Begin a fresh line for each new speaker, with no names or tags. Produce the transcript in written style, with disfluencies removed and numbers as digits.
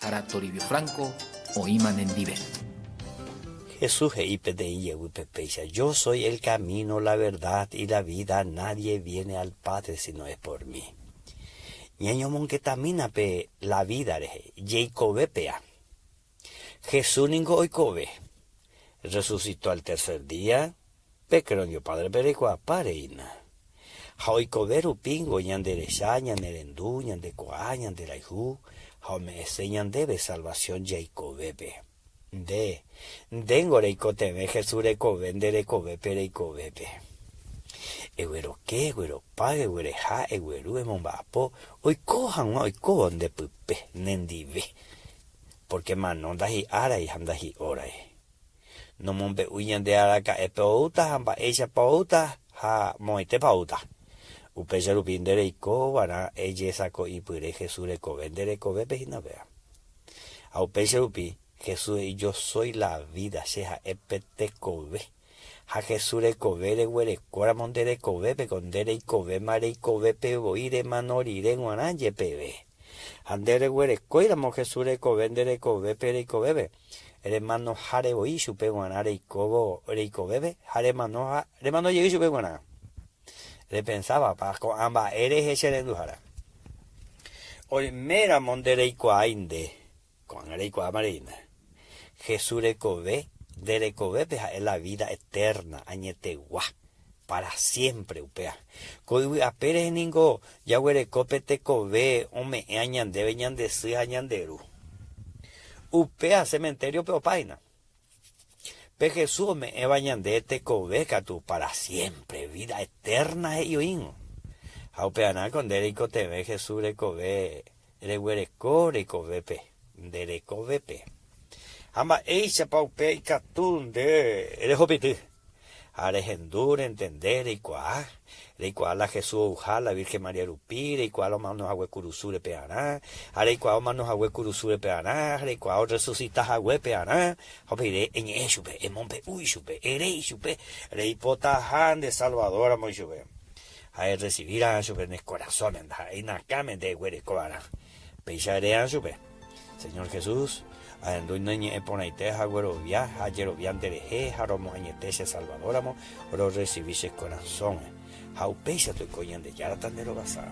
Sara Toribio Franco oĩma nendive.
Jesús he'i peteĩ jevýpe péicha, Yo soy el camino, la verdad y la vida, nadie viene al Padre si no es por mí. Ñañomongetamína pe la vida rehe, jeikove pea. Jesús ningo oikove. Resucitó al tercer día, pe Cronio Padre pe reikuaapa reína. Ha oikove rupíngo ñanderecha, ñanerendu, ñandekuaa, ñanderayhu ha ome'ẽse ñandéve salvación jaikovépe. Nde, ndéngo reikotevẽ Jesús rekove nde rekovépe reikovépe. Egueroke, egueropa, eguereha, egueru, emomba'apo, oiko hag̃ua oikóvo nde pype, nendive. Porque mano ndahi'árai ha ndahi'órai. Nomombe'úi ñande araka'épe oúta ha mba'éichapa oúta ha moõitépa oúta. Upéicha rupi nde reiko va'erã ejesako'ipyre Jesús rekove nde rekovépe hína péva. Ha upéicha rupi Jesús he'i yo soy la vida, che ha'e pe tekove. Ha Jesús rekove reguerekóramo nde rekovépe ko nde reikovéma reikovépe voi remano rire g̃uarã jepeve. Ha nde reguerekóiramo Jesús rekove nde rekovépe reikovépe, Remanoháre voi chupe g̃uarã reikóvo reikovépe ha remano ha remano jey chupe g̃uarã. Repensávapa ko'ã mba'e rehe che renduhára? Oiméramo nde reikuaái nde, ko'ág̃a reikuaáma reína. Jesús rekove nde rekovépe ha'e la vida eterna añetegua, para siempre upéva. Ko yvy ape rehe ningo jaguereko pe tekove ome'ẽva ñandéve ñande sy ha ñande ru. Upéva cementerio-pe opa hína. Pe Jesús ome'ẽva ñande tekove katu para siempre, vida eterna he'i oĩngo. Ha upearã ko nde reikotevẽ Jesús rekove reguereko reikovépe, nde rekovépe. Ha mba'éichapa upe ikatu nde rehupity? Ha rehendu, rentende, reikuaa, reikuaa la Jesús ouha la Virgen María rupi, reikuaa la omano hague kurusúre pearã, ha reikuaa omano hague kurusúre pearã, ha reikuaa orresusita hague pearã, ha upe rire eñe'ẽ chupe, emombe'u ichupe, ere ichupe, reipotaha nde Salvador ramo ichupe. Ha erresivi rã chupe ne korasõme, ndaha'éi nakãme nde eguereko va'erã. Péicha eré'ã chupe, Señor Jesús, ahendu ne ñe'ẽ porãite ha aguerovia ha ajerovia nderehe ha romoañete che Salvador ramo, rorresivi che korasõme. Ha upéicha toiko Ñandejára tanderovasa.